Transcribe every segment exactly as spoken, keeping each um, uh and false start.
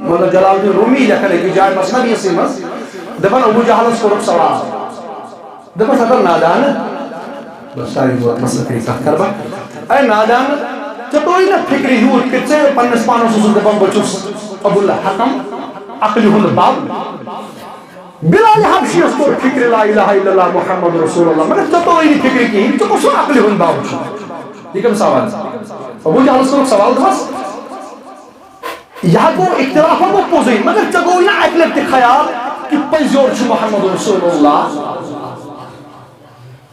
مولانا جلال الدین رومی لیکھان أکِس جایہِ مثنویَسٕے منٛز، دَپان ابو جہلَس کوٚرُکھ سوال۔ دَپان، ہتا نادانہٕ، بس ساری ووت مسلہٕ کٔرِتھ کَتھ کَرٕ بہٕ۔ اے نادانہٕ، ژےٚ توٚرُے نہ فِکرِ یوٗت کہِ ژٕ پنٛنِس پانَس اوسُکھ دَپان، بہٕ چھُس ابو الحکم، عقلہِ ہُنٛد بَب۔ بلال حبشیَس توٚر فِکرِ لا الہ الا اللہ محمد رسول اللہ، مگر ژےٚ توٚرُے نہٕ فِکرِ کِہیٖنۍ، ژٕ کُس ہیوٗ عقلہِ ہُنٛد بَب چھُکھ؟ یہِ کَمہِ سوال؟ ابو جہلَس کوٚرُکھ سوال، دوٚپمَس، یہِ ہا گوٚو اختلاف ہا گوٚو پوٚزُے، مگر ژےٚ گوٚوُے نہ اَکہِ لَٹہِ تہِ خیال کہِ پٔزۍ یور چھُ محمد رسول اللہ؟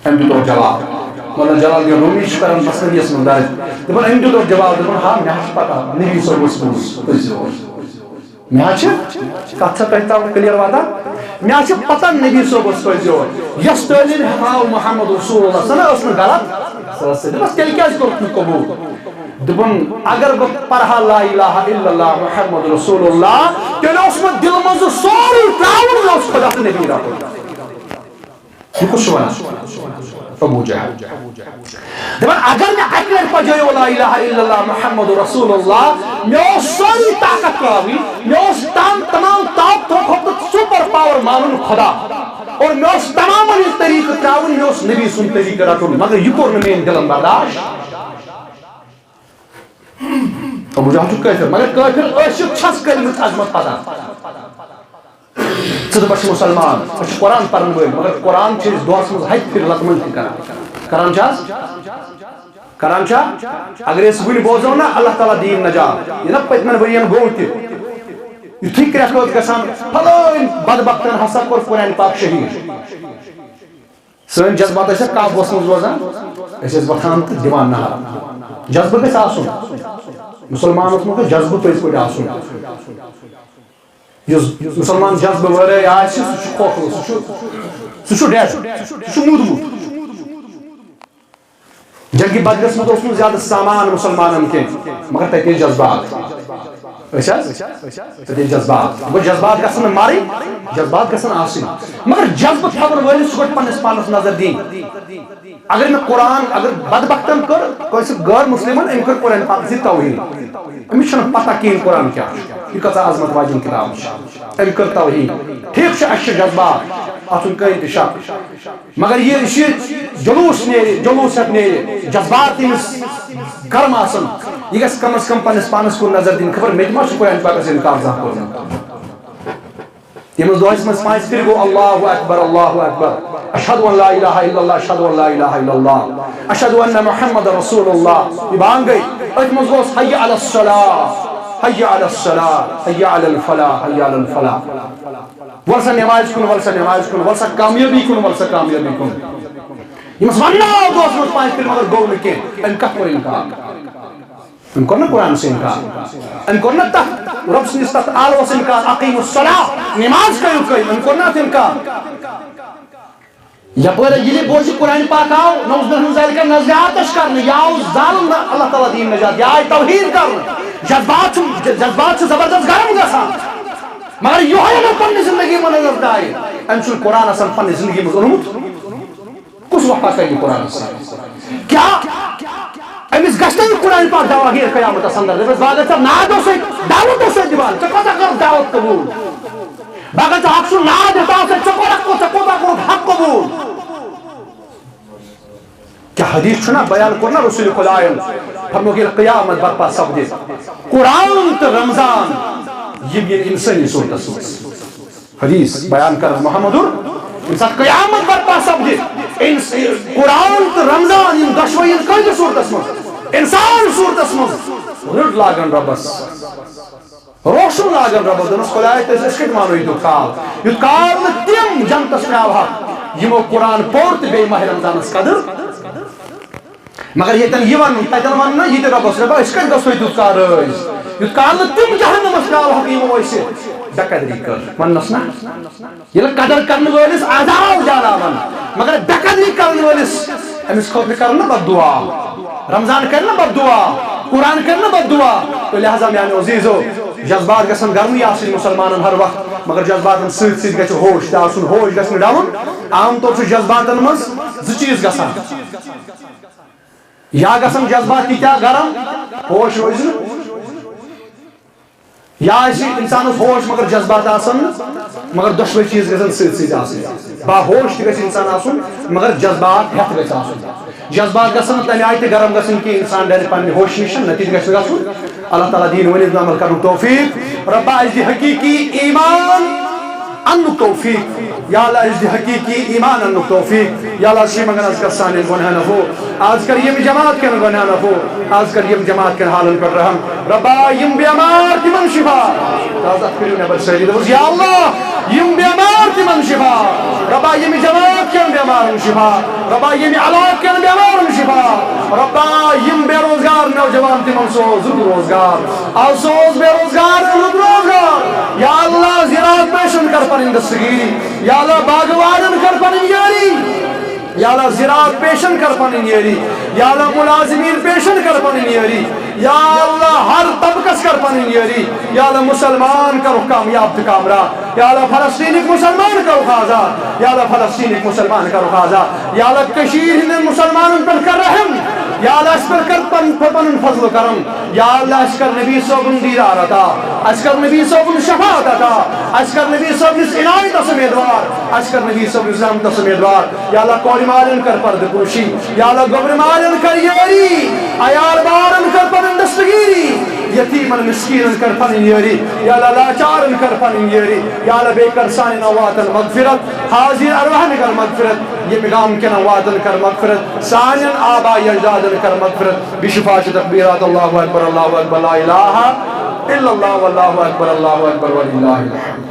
أمۍ دیُت اورٕ جواب۔ مولانا جلال الدین رومی چھُ کران مثنویَس منٛز درج۔ دَپان، أمۍ دیُت اورٕ جواب، دَپان، ہا، مےٚ حظ چھِ پَتہ، نبی صٲب اوس پوٚز، پٔزۍ یور۔ مےٚ حظ چھِ، کَتھ چھا تۄہہِ تام clear واتان؟ مےٚ حظ چھِ پَتہ، نبی صٲب اوس پٔزۍ یور۔ یۄس تعلیٖم ہٮ۪تھاو محمد رسول اللہ، سۄ نہ ٲس نہٕ غلط، سۄ ٲس صحیح۔ دَپَس، تیٚلہِ کیٛازِ کوٚرُکھ نہٕ قبوٗل؟ دوٚپُن، اگر بہٕ پرہا لا الہ الا اللہ محمد رسول اللہ، تیٚلہِ اوس مےٚ دِلہٕ منٛز سورُے ترٛاوُن، مےٚ اوس خدا تہٕ نبی رٹُن۔ یہِ کُس چھُ وَنان؟ ابو جہل۔ دَپان، اگر مےٚ اَکہِ لَٹہِ پَجٲیو لا الہ الا اللہ محمد رسول اللہ، مےٚ اوس سٲرٕے طاقت ترٛاوٕنۍ، مےٚ اوس تام تمام طاقتو کھۄتہٕ super power مانُن خدا، اور مےٚ اوس تمامَن ہٕنٛز طریٖقہٕ ترٛاوٕنۍ، مےٚ اوس نبی سُنٛد طریٖقہٕ رَٹُن، مگر یہِ کوٚر نہٕ میٛٲنۍ دِلَن برداش۔ ابو جہل چھُ کٲفِر، مگر کٲفِر ٲسِتھ چھَس کٔرمٕژ عظمت پَتہ۔ ژٕ دَپَکھ چھِ مُسلمان، أسۍ چھِ قرآن پَرَن وٲلۍ، مگر قرآن چھِ أسۍ دۄہَس منٛز ہَتہِ پھِرِ لَتہٕ منٛز تہِ کران۔ کران چھِ حظ؟ کران چھا؟ اگر أسۍ وٕنہِ بوزو نہ، اللہ تعالیٰ دِیِن نجات۔ یہِ نہ پٔتمٮ۪ن ؤرِیَن گوٚو تہِ۔ یُتھُے کرٛٮ۪کھ ٲس گژھان، پھلٲنۍ بدبختَن ہسا کوٚر قرآن پاک شہیٖد۔ سٲنۍ جذبات ٲسۍ اَتھ قابوٗوَس منٛز روزان، أسۍ ٲسۍ وۄتھان تہٕ دِوان نعرٕ۔ جذبہٕ گژھِ آسُن۔ مُسلمانَس منٛز گژھِ جذبہٕ پٔزۍ پٲٹھۍ آسُن۔ یُس مُسلمان جذبہٕ ورٲے آسہِ، سُہ چھُ کھوکھلہٕ، سُہ چھُ، سُہ چھُ dead، سُہ چھُ موٗدمُت۔ جنگِ بدرس منٛز اوس نہٕ زیادٕ سامان مُسلمانن کینٛہہ، مگر تتہِ ٲسۍ جذبات۔ أسۍ حظ؟ تتہِ ٲسۍ جذبات۔ گوٚو جذبات گژھن نہٕ مرٕنۍ، جذبات گژھن آسٕنۍ۔ مگر جذبہٕ تھاون وٲلِس چھُ گۄڈٕ پننِس پانس نظر دِنۍ۔ اگر مےٚ قرآن، اگر بدبختن کٔر کٲنٛسہِ غٲر مسلمن، أمۍ کٔر قرآن پاکس سۭتۍ توہین۔ أمِس چھُنہٕ پتہ کِہیٖنۍ قرآن کیٛاہ چھُ، یہِ کۭژاہ عظمت واجیٚنۍ کِتاب چھِ۔ أمۍ کٔر توہین۔ ٹھیٖک چھُ، اَسہِ چھِ جذبات، اَتھ چھُنہٕ کٕہٕنۍ تہِ شک۔ مگر یہِ، یُس یہِ جلوٗس نیرِ، جلوٗس ہٮ۪تھ نیرِ، جذبات ییٚمِس گرم آسن، یہِ گژھِ کم از کم پننِس پانس کُن نظر دِنۍ، خبر مےٚ تہِ ما چھُ قرآن پاکس انکار زانٛہہ کوٚرمُت۔ ییٚمِس دۄہس منٛز پانٛژِ پھِرِ گوٚو، اللہ اکبر، اللہ اکبر، اشہد ان لا الہ الا اللہ، اشہد ان لا الہ الا اللہ، اشہد ان محمد رسول اللہ، یہِ بانگ گٔے، أتھۍ منٛز گوٚوس حی علی الصلاۃ، حی علی الصلاۃ، حی علی الفلاح، حی علی الفلاح۔ وَل سا نمازِ کُن، وَل سا نمازِ کُن، وَل سا کامیٲبی کُن، وَل سا کامیٲبی کُن۔ ییٚمِس وَنناو دۄہَس منٛز پانٛژِ پھِرِ، مگر گوٚو نہٕ کینٛہہ، أمۍ کَتھ کوٚر اِنکار؟ أمۍ کوٚر نہ قرآنَس اِنکار، أمۍ کوٚر نہ تَتھ رۄب سٕنٛدِس تَتھ آلوَس اِنکار، اقیموا الصلاۃ، نماز کٔرِو قٲیِم، أمۍ کوٚر نہ اَتھ اِنکار۔ یپٲرۍ ییٚلہِ بوزِ قرآن پاک آو، نعوذ باللہ من ذالک، نزعاتش کرنہٕ، یا آو ظالم نہ اللہ تعالیٰ دِیِن نجات، یا آیہِ توہین کرنہٕ، جذبات چھِ، جذبات چھِ زبردست گرم گژھان۔ مگر یۄہے اگر پننہِ زندگی منٛز نظر ترٛایہِ، أمۍ چھُنہٕ قرآن آسان پننہِ زندگی منٛز اوٚنمُت۔ کُس وفا کرِ یہِ قرآنس سۭتۍ؟ کیٛاہ أمِس گژھِ نہٕ یہِ قرآن پاک دعویٰ ہیٚتھ قیامتس اندر؟ دَپٮ۪س، بہٕ اگر ژےٚ نادو سۭتۍ دعوت اوسَے دِوان، ژےٚ کۭژاہ کٔرٕتھ دعوت قبوٗل؟ بہٕ اگر ژےٚ حق سُنٛد ناد ہیٚتاو سۭتۍ، ژےٚ کوٗتاہ کوٚرُتھ، ژےٚ کوٗتاہ کوٚرُتھ حق قبوٗل؟ کیٛاہ حدیث چھُنہ بیان کوٚر نہ رسول خدایَن؟ فرمووُکھ، ییٚلہِ قیامت برپا سپدِ، قرآن تہٕ رمضان، یِم یِن اِنسٲنی صوٗرتس منٛز۔ حدیث بیان کران محمد، ییٚمہِ ساتہٕ قیامت برپا سپدِ، اِنس-، قرآن تہٕ رمضان یِن دۄشوے یِن کٲنٛسہِ صوٗرتس منٛز؟ اِنسان صوٗرتس منٛز۔ رٔٹ لاگن رۄبس، روشن لاگن رۄبس، دوٚپنس، خدایا، تیٚلہِ أسۍ کتہِ مانو یہِ تیُتھ کال؟ یُتھ کال نہٕ تِم جنتس ترٛاوہکھ، یِمو قرآن پوٚر تہٕ بیٚیہِ ماہِ رمضانس قدر۔ مگر ییٚتٮ۪ن یہِ ونُن، تتٮ۪ن ونُن نہ یہِ تہِ رۄبس، رۄبا، أسۍ کتہِ گژھو یہِ تیُتھ کال رٲضۍ؟ یُتھ کال نہٕ تِم جہنمس ترٛاوہکھ، یِمو أسۍ بے قدری کٔر۔ وننس نہ۔ ییٚلہِ قدر کرن وٲلِس عذاب دیاناون، مگر بے قدری کرن وٲلِس، أمِس خٲطرٕ کرن نہٕ بد دعا۔ رمضان کرِ نہٕ بد دعا، قرآن کرِ نہٕ بد دعا۔ تو لہذا میانیو عزیزو، جذبات گژھن گرمٕے آسٕنۍ مُسلمانن ہر وقت، مگر جذباتن سۭتۍ سۭتۍ گژھِ ہوش تہِ آسُن، ہوش گژھِ نہٕ ڈلُن۔ عام طور چھُ جذباتن منٛز زٕ چیٖز گژھان، یا گژھن جذبات تیٖتیٛاہ گرم، ہوش روزِ نہٕ، یا آسہِ انسانس ہوش مگر جذبات آسن نہٕ، مگر دۄشوے چیٖز گژھن سۭتۍ سۭتۍ آسٕنۍ۔ باہوش تہِ گژھِ انسان آسُن، مگر جذبات ہٮ۪تھ گژھِ آسُن۔ جذبات گژھن نہٕ تمہِ آیہِ تہِ گرم گژھٕنۍ کینٛہہ، انسان ڈرِ پننہِ ہوشہِ نِش، نتیٖجہٕ گژھِ نہٕ گژھُن۔ اللہ تعالیٰ دِیِن ؤنِتھ عمل کرنُک توفیق۔ رۄبا، اَسہِ دِ حقیٖقی ایمان انُک توفیق۔ یا اللہ، اَسہِ دِ حقیٖقی ایمان انُک توفیق۔ یا اللہ، أسۍ چھِ منٛگان از کر سانٮ۪ن گۄنہن عفو، از کر ییٚمہِ جماعت کٮ۪ن گۄنہن عفو، از کر ییٚمہِ جماعت کٮ۪ن حالن پٮ۪ٹھ رحم۔ رۄبا، یِم بٮ۪مار تِمن شفا۔ از اتھ کٔرِو نٮ۪بر سٲری، دوٚپُس، یا اللہ، یِم بٮ۪مار تِمن شفا۔ رۄبا، ییٚمہِ جماعت کٮ۪ن بٮ۪مارن شفا۔ رۄبا، ییٚمہِ علاقہٕ کٮ۪ن بٮ۪مارن شفا۔ رۄبا، یِم بے روزگار نوجوان تِمن سوز رُت روزگار۔ از سوز بے روزگار رُت روزگار۔ یا اللہ، زراعت پیشن کر پنٕنۍ دستگیری۔ یا اللہ، باغہٕ والٮ۪ن کر پنٕنۍ یٲری۔ یا اللہ، زراعت پیشن کر پنٕنۍ یٲری۔ یا اللہ، ملازمین پیشن کر پنٕنۍ یٲری۔ یا اللہ، ہر طبقس کر پنٕنۍ یٲری۔ یا اللہ، مسلمان کرُکھ کامیاب تہٕ کامرا۔ یا اللہ، فلسطینٕکۍ مسلمان کرُکھ آزاد۔ یا اللہ، فلسطینٕکۍ مسلمان کرُکھ آزاد۔ یا اللہ، کٔشیٖرِ ہٕنٛدٮ۪ن مسلمانن پٮ۪ٹھ کر رحم۔ یا اللہ، اَسہِ پٮ۪ٹھ کر پن-، پنُن فضل و کرم۔ یا اللہ، اَسہِ کر نبی صٲبُن دیٖدار عطا۔ اَسہِ کر نبی صٲبُن شفاعت عطا۔ اَسہِ کر نبی صٲبنِس عنایتس امیدوار۔ اَسہِ کر نبی صٲبنِس رحمتس امیدوار۔ یا اللہ، کورِ مالٮ۪ن کر پردٕ پوشی۔ یا اللہ، گوٚبرِ مالٮ۪ن کر یٲری۔ عیال بارن کر پنٕنۍ دستگیری۔ یتیمن مسکینن کر پنٕنۍ یٲری۔ یا اللہ، لاچارن کر پنٕنۍ یٲری۔ یا اللہ، بیٚیہِ کر سانٮ۪ن امواتن مغفرت۔ حاضر ارواحن کر مغفرت۔ ییٚمہِ گامہٕ کٮ۪ن امواتن کر مغفرت۔ سانٮ۪ن آبا اجدادن کر مغفرت۔ بشفاعت تکبیرات اللہ اکبر، اللہ اکبر، لا الہ الا اللہ، واللہ اکبر، اللہ اکبر، وللہ الحمد۔